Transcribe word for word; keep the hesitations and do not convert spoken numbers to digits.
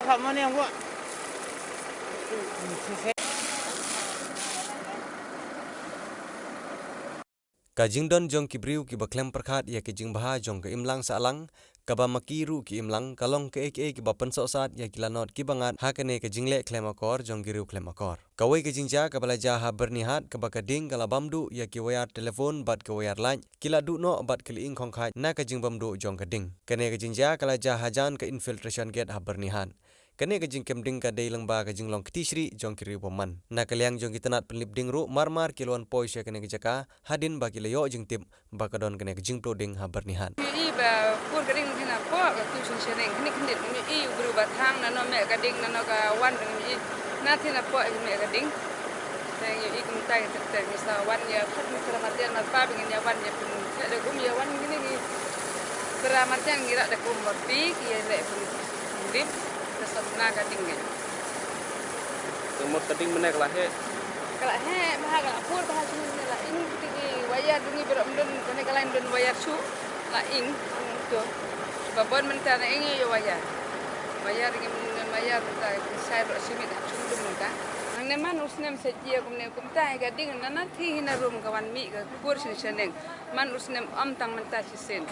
Ka jingdon jong ki briew kiba khlem pyrkhat ïa ki jingbha jong ka imlang sahlang, kaba ma ki ruh ki imlang, ka long kaei kaei kaba pynsohsat ïa ki lanot kiba ngat ha kane ka jingleh khlem akor jong ki riew khlem akor. Kawei ka jingjia kaba la jia ha Byrnihat kaba ka ding ka la bam duh ïa ki wire telephone bad ki wire light, ki la duh noh bad ki la ing khongkhaj na ka jingbam duh jong ka ding. Kane ka jingjia ka la jia hajan ka infiltration gate ha Byrnihat. Kane ka jingkem ding ka dei lyngba ka jinglong kti shrieh jong ki riew bymman. Na ka liang jong ki tnat pynlip ding ruh mar mar ki la wan poi sha kane ka jaka hadien ba ki la ïoh jingtip ba ka don kane ka jingplung ding ha Byrnihat. Ngi i ba kur ka ding hina po ka tu shin shin ring hini khndit ngi i u bru ba thang na no me ka ding na no ka wan ngi i na thina po ngi me ka ding. Te ngi i kumta ka te ngi sa wan ïa khat ngi sara marjan mar pa ngi ïa wan ïa pun te da kum ïa wan ngi ngi sara marjan ngi ra da kum ba pi ki ïa le pun lip ka sat na ka ding ngi. Te mot ka ding mene ka la heh. Ka la heh, maha ka la pur, maha sini ne la ing, kiti ki wayar dungi berok mdun, kane ka lain mdun wayar shu, la ing, to. Ba bon mynta na ing ïa wayar. Wayar ngi mdun wayar mynta, sai rok simit hap shu mdun mynta. Nang ne man u snem sa jia kumne kumta, ka ding na na thi hina rum ka wan mih ka kur sini shaneng. Man u snem om tang mynta shisien.